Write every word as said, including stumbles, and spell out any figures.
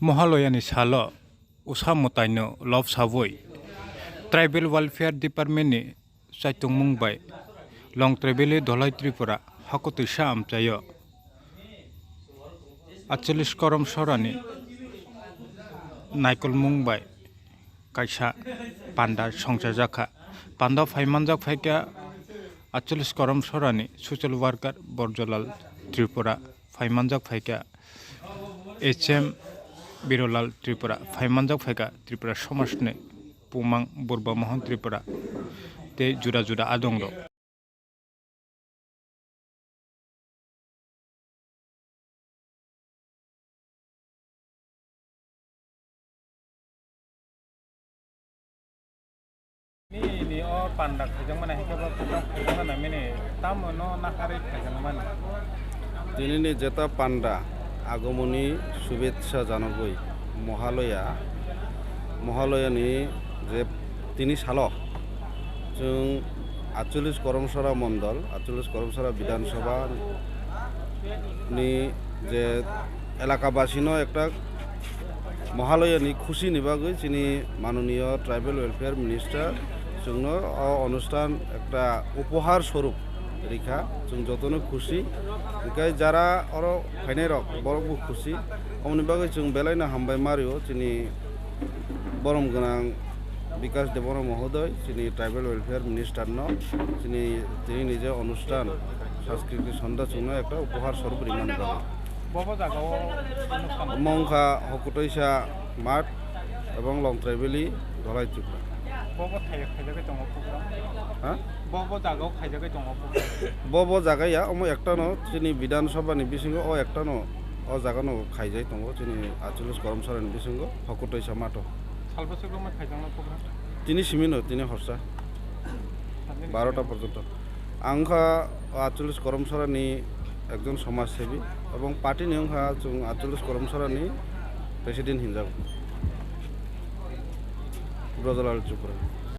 Mohaloyani salo usa mwtaino lobsawi Tribal Welfare Department ni chaitungmung bai Longtraibili Dholai Tripura hakutwisa amchaio aatcholish korom sorani naikolmung bai kaisa panda songchajakha. Panda phaimanjak phaikha aatcholish korom sorani social worker Borjolal Tripura, phaimanjak phaikha H M Birolal Tripura, phaimanjak phaikha Tripura somajni Pumang Burba Mohan Tripura tei juda juda adongrok. Nini o panda khaijakmani hai khe bo program khaijakmani mini tamo no naharwi khaijakmani? Tinini jeta panda agomoni shubhechha janagwi Mohaloya, Mohaloyani je tini salo chwng aatcholish Koromsora Mondol, aatcholish Koromsora Bidhan Sabha ni je elakabasino ekta Mohaloyani khusi ni bagwi chini manoniyo Tribal Welfare Minister chwngno o onusthan ekta upohar swarup rikha, chwng jotono khusi. Hinkhe jara oro phainairok borokbo khusi, omoni bagwi chwng belaino hambai mario chini borom gwnang Bikash Debbarma Mohodoi, chini Tribal Welfare Minister no, chini, tini nije onusthan Sanskriti Sonda chwngno ekta upohar swarup rimani bagwi. Bobo jagao onusthan? Omo wngkha Hokutoisa Math ebong Longtraibili Dholai Tripura. Bobo thai-, khaijagwi tongo program? Ha? Bobo jagao khaijagwi tongo program? Bobo jaga ya, omo ektano chini Bidhan Sabha ni bisingo o ektano o jagano khaijai tongo chini aatcholish Koromsora ni bisingo Hokutoisa Matho. Salbase kwbangma khaijaknai program? Tini simino, tini horsa. Sabni barota bisingo porjonto. Ang wngkha aatcholish Koromsora ni ekjon somaj sebi ebong party ni wngkha chwng aatcholish Koromsora ni president hinjago. Brojolal Tripura.